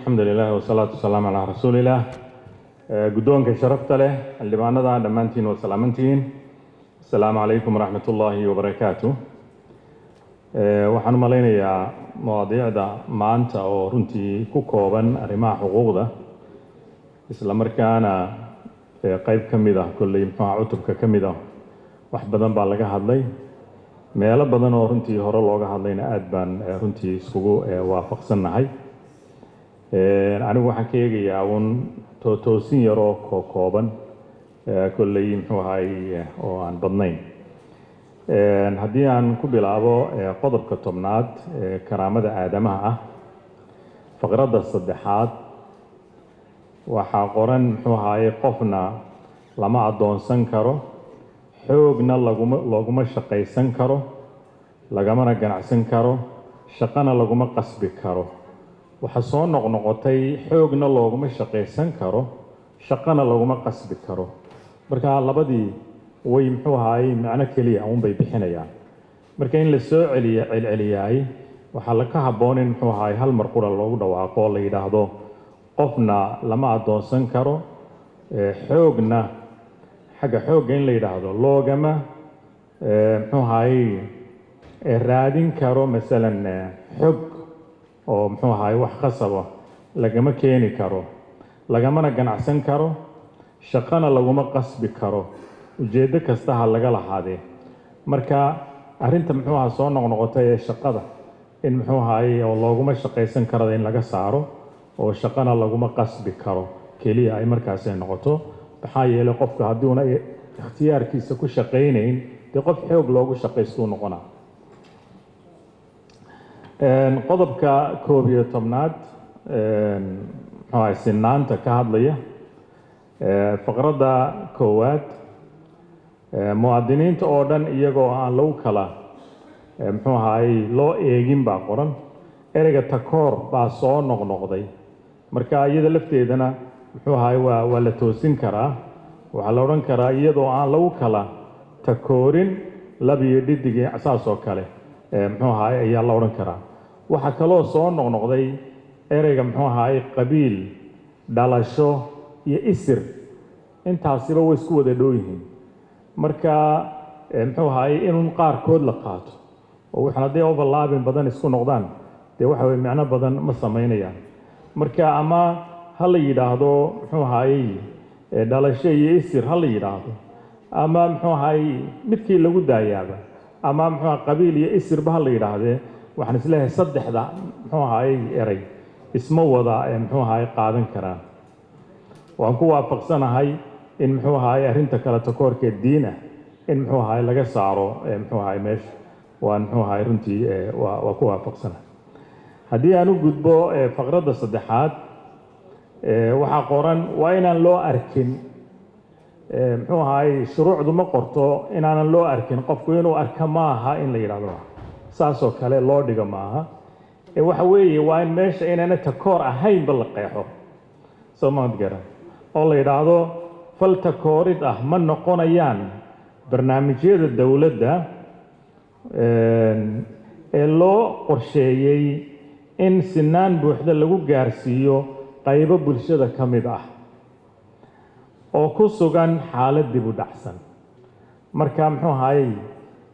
Alxamdu lilah wasalaatu wasalaamu calaa rasuulillaah. Guddoonka sharafta leh, xildhibaanada dhammaantiin waa salaamantihiin. Asalaamu calaykum waraxmat ullaahi wabarakaatu. Waxaan u malaynayaa mawaadiicda maanta oo runtii ku kooban arrimaha xuquuqda, isla markaana qayb ka mid ah kolley muxuuha cutubka ka mid ah, wax badan baa laga hadlay. Meelo badan oo runtii hore looga hadlayna aad baan runtii iskugu waafaqsannahay. Anigu waxaan ka eegayaa uun tootoosin yaroo kooban kolley muxuu ahay oo aan badnayn. Haddii aan ku bilaabo qodobka 10aad ee karaamada aadamaha ah, faqradda saddexaad, waxaa qoran muxuu ahaye: qofna lama addoonsan karo, xoogna laguma looguma shaqaysan karo, lagamana ganacsan karo, shaqana laguma qasbi karo. Waxaa soo noqnoqotay xoogna looguma shaqaysan karo, shaqana laguma qasbi karo. Marka labadii way muxuu ahaayey macno keliya uunbay bixinayaan. Marka in la soo celiya celceliyaay waxaa laka habboon in muxuu ahaay hal mar qura loogu dhawaaqo oo la yidhaahdo qofna lama addoonsan karo, xoogna, xagga xoogga in la yidhaahdo loogama muxuu ahaayey raadin karo, masalan xog oo muxuu ahaay wax khasaba lagama keeni karo, lagamana ganacsan karo, shaqana laguma qasbi karo, ujeeddo kasta ha laga lahaadee. Marka arrinta muxuu ahaa soo noqnoqotay ee shaqada in muxuu ahaayey oo looguma shaqaysan karada in laga saaro oo shaqana laguma qasbi karo keliya ay markaasi noqoto. Maxaa yeelay qofka haddiuna ikhtiyaarkiisa ku shaqaynayn, dee qof xoog loogu shaqaystuu noqonaa. Qodobka 11aad, muxuu ahay, sinaanta ka hadlaya, faqradda koowaad, muwaadiniinta oo dhan iyagoo aan lagu kala muxuu ahaayey loo eegin baa qoran. Ereyga takoor baa soo noqnoqday. Marka iyada lafteedana muxuu ahaay waa la toosin karaa. Waxaa la odhan karaa iyadoo aan lagu kala takoorin lab iyo dhidig, saas oo kale muxuu ahaay ayaa la odhan karaa. Waxaa kaloo soo noqnoqday ereyga muxuu ahaay qabiil, dhalasho iyo isir. Intaasiba way isku wada dhow yihiin. Marka muxuu ahaay inun qaarkood la qaato oo waxaan hadday overlapping badan isku noqdaan, dee waxa weye micno badan ma samaynayaan. Marka ama ha la yidhaahdo muxuu ahaayey dhalasho iyo isir ha la yidhaahdo, ama muxuu ahaayey midkii lagu daayaaba, ama muxuu aha qabiil iyo isirba ha la yidhaahdee. Waxaan isleeyahay saddexda muxuu ahaayey erey isma wada muxuu ahaayey qaadan karaan. Waan ku waafaqsanahay in muxuu ahaayey arrinta kale takoorkee diin ah in muxuu ahaayey laga saaro muxuu ahaayey meesha. Waan muxuu ahaayey runtii waa ku waafaqsanahay. Haddii aan u gudbo faqradda saddexaad, waxaa qoran waa inaan loo arkin muxuu ahaayey, shuruucdu ma qorto inaanan loo arkin, qofku inuu arka maaha in la yidhahdo, saasoo kale loo dhigo maaha. Waxa weeye waa in meesha inayna takoor ahaynba la qeexo, soo maad garan, oo la yidhaahdo fal takoorid ah ma noqonayaan barnaamijyada dowladda ee loo qorsheeyey in sinaan buuxda lagu gaarsiiyo qaybo bulshada ka mid ah oo ku sugan xaalad dib u dhacsan. Marka muxuu ahaayey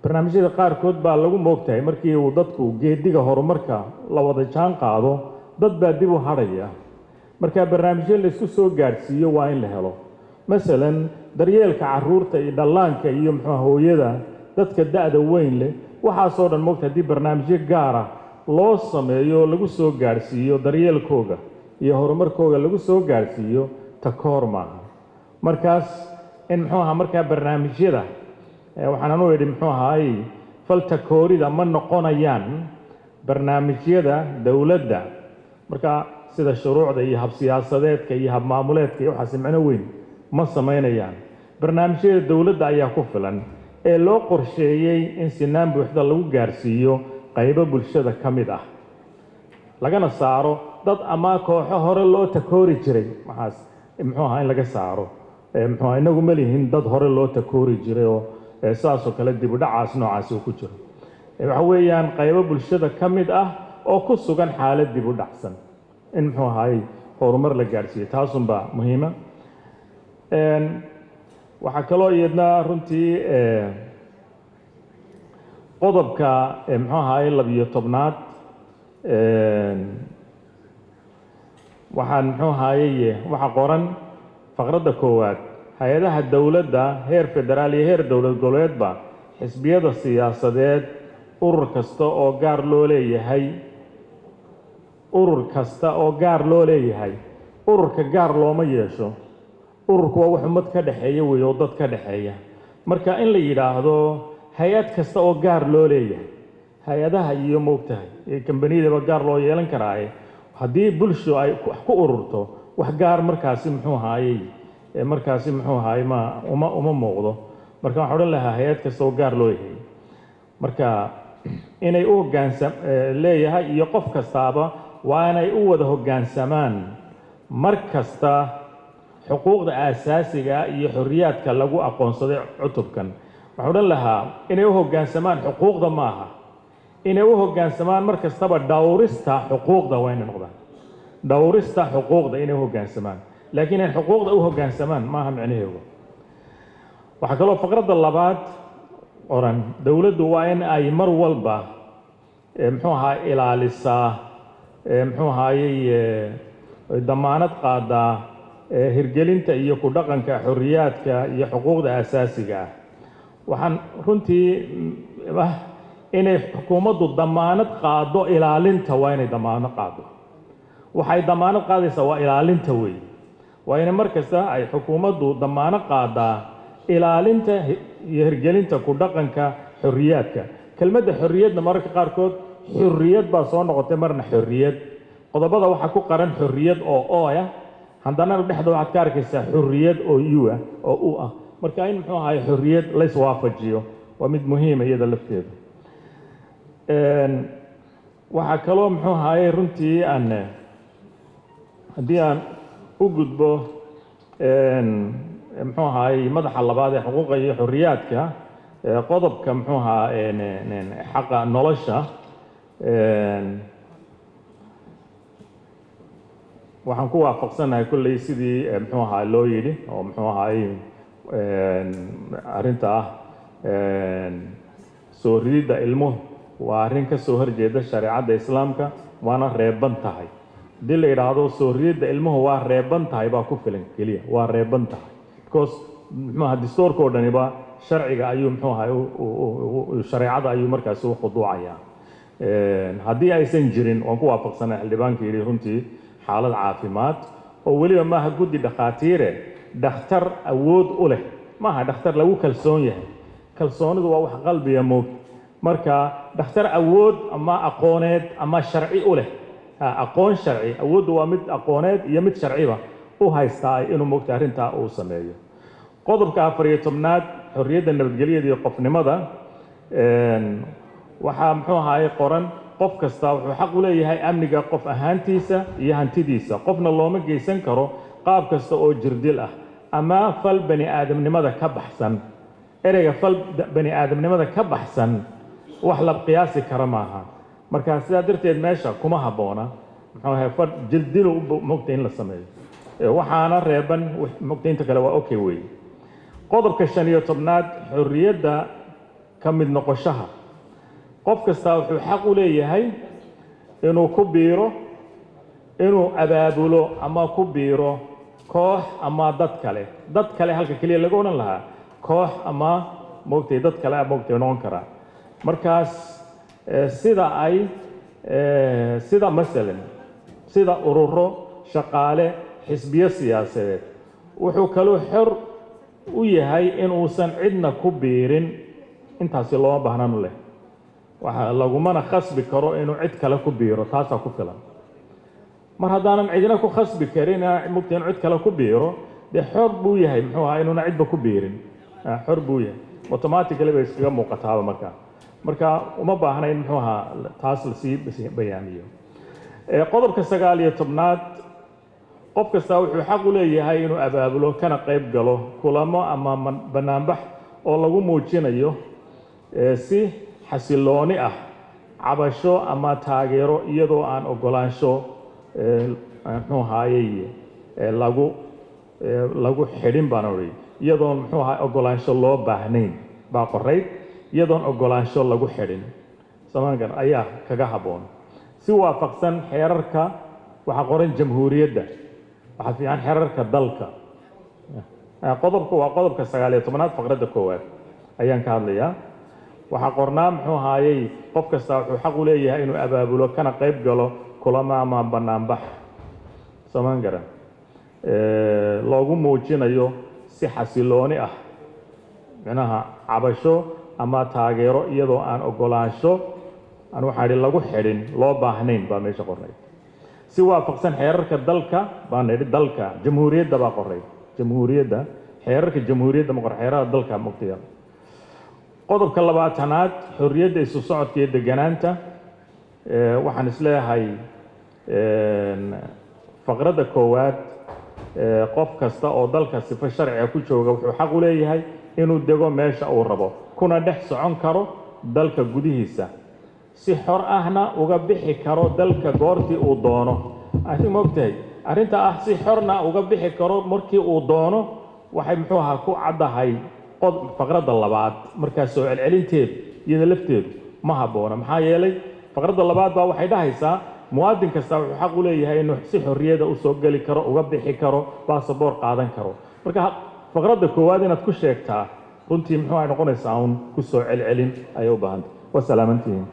barnaamijyada qaarkood baa lagu moogtahay markii uu dadku geediga horumarka la wada jaan qaado, dad baa dib u hadhaya. Marka barnaamijyo laysku soo gaadhsiiyo waa in la helo, masalan daryeelka carruurta iyo dhallaanka iyo muxuu hooyada, dadka da'da weyn leh, waxaasoo dhan moogta haddii barnaamijyo gaara loo sameeyo, lagu soo gaadhsiiyo daryeelkooga iyo horumarkooga lagu soo gaadhsiiyo, takoor maaha. Markaas in muxuu ahaa markaa barnaamijyada waxaan anu idhi muxuu ahaay fal takoorida ma noqonayaan barnaamijyada dowladda. Marka sida shuruucda iyo hab siyaasadeedka iyo habmaamuleedka iyo waxaasi macno weyn ma samaynayaan. Barnaamijyada dowladda ayaa ku filan ee loo qorsheeyey in sinaan buuxda lagu gaarsiiyo qaybo bulshada ka mid ah, lagana saaro dad ama kooxo hore loo takoori jiray. Maxaas muxuu ahaa in laga saaro muxuu ahaa inagu ma lihin dad hore loo takoori jiray oo saasoo kale dib u dhacaas noocaasi uu ku jiro. Waxa weeyaan qaybo bulshada ka mid ah oo ku sugan xaalad dib u dhacsan. In muxuu ahaayey horumar la gaadhsiiyo taasunbaa muhiima. Waxaa kaloo iyadna runtii qodobka muxuu ahaayey 12aad, waxaan muxuu ahaayey waxaa qoran faqradda koowaad: hay-adaha dowladda heer federaal iyo heer dowlad goboleedba, xisbiyada siyaasadeed, urur kasta oo gaar loo leeyahay, urur kasta oo gaar loo leeyahay. Ururka gaar looma yeesho, ururku waa wax ummad ka dhexeeya wey oo dad ka dhexeeya. Marka in la yidhaahdo hay-ad kasta oo gaar loo leeyahay, hay-adaha iyo moogtahay kambaniyadaba gaar loo yeelan karaaye, haddii bulsho ay wax ku ururto wax gaar markaasi muxuu ahaayey markaasi muxuu ahaayey ma uma muuqdo. Marka waxaan odhan lahaa hay-ad kasta oo gaar loo yahay marka inay u hogaansam leeyahay iyo qof kastaaba waa inay u wada hoggaansamaan mar kasta xuquuqda aasaasiga iyo xorriyaadka lagu aqoonsaday cutubkan. Waxaan odhan lahaa inay u hoggaansamaan xuquuqda maaha, inay u hoggaansamaan mar kastaba dhowrista xuquuqda waa inay noqdaan, dhowrista xuquuqda inay u hoggaansamaan, laakiin inay xuquuqda u hoggaansamaan maaha micnaheedu. Waxaa kaloo faqradda labaad oran: dowladdu waa in ay mar walba muxuu ahaa ilaalisaa, muxuu ahaayey damaanad qaadaa hirgelinta iyo ku dhaqanka xorriyaadka iyo xuquuqda aasaasiga ah. Waxaan runtii ah inay xukuumaddu damaanad qaado ilaalinta, waa inay damaanad qaado. Waxay damaanad qaadaysaa waa ilaalinta weeye. Waa inay mar kasta ay xukuumaddu damaanad qaadaa ilaalinta iyo hirgelinta ku dhaqanka xorriyaadka. Kelmadda xorriyadna mararka qaarkood xurriyad baa soo noqotay, marna xorriyad. Qodobada waxaa ku qaran xorriyad oo ooya, haddana dhexda waxaad ka arkaysaa xurriyad oo u ah oo u ah. Marka in muxuu ahaay xorriyad la iswaafajiyo waa mid muhiima iyada lafteedu. Waxaa kaloo muxuu ahaayey runtii aan haddii aan u gudbo muxuu ahaayey madaxa labaad ee xuquuqa iyo xorriyaadka, qodobka muxuu ahaa xaqa nolosha, waxaan ku waafaqsanahay kolley sidii muxuu ahaa loo yidhi oo muxuu ahaayey arrinta ah soo rididda ilmuhu waa arrin ka soo horjeeda shareecadda Islaamka waana reeban tahay. Haddii la yidhaahdo soo rididda ilmuhu waa reeban tahay baa ku filan keliya, waa reeban tahay, because muxuu ahaa distoorka oo dhaniba sharciga ayuu muxuu ahay shareecada ayuu markaasi u khuduucayaa. Haddii aysan jirin, waan ku waafaqsanay xildhibaanka yidhi runtii xaalad caafimaad oo weliba maaha guddi dhakhaatiire, dhakhtar awood u leh maaha, dhakhtar lagu kalsoon yahay. Kalsoonidu waa wax qalbiga moog. Marka dhakhtar awood ama aqooneed ama sharci u leh, aqoon sharci, awooddu waa mid aqooneed iyo mid sharciba u haystaa inuu moogta arrintaa uu sameeyo. Qodobka 14aad, xorriyadda nabadgelyada iyo qofnimada, waxaa muxuu ahaayey qoran: qof kasta wuxuu xaq u leeyahay amniga qof ahaantiisa iyo hantidiisa, qofna looma geysan karo qaab kasta oo jirdil ah ama fal bani aadamnimada ka baxsan. Ereyga fal bani aadamnimada ka baxsan wax la qiyaasi kara maaha. Marka sidaa darteed meesha kuma habboona muxuu ahay fal jildilu mogta in la sameeyo, waxaana reeban mogta inta kale waa okay weeye. Qodobka 15aad, xorriyadda ka mid noqoshaha: qof kastaa wuxuu xaq u leeyahay inuu ku biiro, inuu abaabulo ama ku biiro koox ama dad kale. Dad kale halka keliya laga odhan lahaa, koox ama moogtay dad kale moogtay noqon karaa. Markaas sida ay sida masalan sida ururo shaqaale, xisbiyo siyaasadeed. Wuxuu kaloo xor u yahay inuusan cidna ku biirin, intaasi looma baahnanu leh, waxa lagumana khasbi karo inuu cid kale ku biiro, taasaa ku filan. Mar haddaanan cidina ku khasbi karin mugta inuu cid kale ku biiro, dee xor buu yahay muxuu ahaa inuuna cidba ku biirin, xor buu yahay automatically bay iskaga muuqataaba. Marka uma baahna in muxuu ahaa taas lasii bayaamiyo. Qodobka 19aad, qof kastaa wuxuu xaq u leeyahay inuu abaabulo kana qayb galo kulamo ama banaanbax oo lagu muujinayo si xasilooni ah cabasho ama taageero iyadoo aan oggolaansho muxuu ahaayey lagu xidhin baan odhi, iyadoon muxuu ahaay oggolaansho loo baahnayn baa qorayd. Iyadoon oggolaansho lagu xidhin samaankan ayaa kaga habboon. Si waafaqsan xeerarka, waxaa qoran jamhuuriyadda, waxaa fiican xeerarka dalka. Qodobka waa qodobka 19aad faqradda koowaad ayaan ka hadlayaa. Waxaa qornaa muxuu ahaayey qof kasta wuxuu xaq u leeyahay inuu abaabulo kana qayb galo kulamo ama banaanbax samaan garan loogu muujinayo si xasilooni ah micnaha cabasho ama taageero, iyadoo aan oggolaansho aan waxaa idhi lagu xidhin loo baahnayn baa meesha qornay. Si waafaqsan xeerarka dalka baan idhi, dalka jamhuuriyadda baa qoray, jamhuuriyadda, xeerarka jamhuuriyadda ma qor, xeerarka dalka mugtiya. Qodobka 20aad, xorriyadda isu socodka iyo deganaanta, waxaan isleeyahay faqradda koowaad, qof kasta oo dalka sifo sharciga ku jooga wuxuu xaq u leeyahay inuu dego meesha uu rabo, kuna dhex socon karo dalka gudihiisa, si xor ahna uga bixi karo dalka goortii uu doono. Arrin maogtahay arrinta ah, si xorna uga bixi karo markii uu doono, waxay muxuu ahaa ku caddahay faqradda labaad. Markaa soo celcelinteedu iyada lafteedu ma habboona, maxaa yeelay faqradda labaad baa waxay dhahaysaa muwaadin kasta wuxuu xaq u leeyahay inuu si xorriyada usoo geli karo, uga bixi karo, baasaboor qaadan karo. Marka faqradda koowaad inaad ku sheegtaa runtii muxuu ay noqonaysaa uun ku soo celcelin ayay u baahantay. Waa salaamantihiin.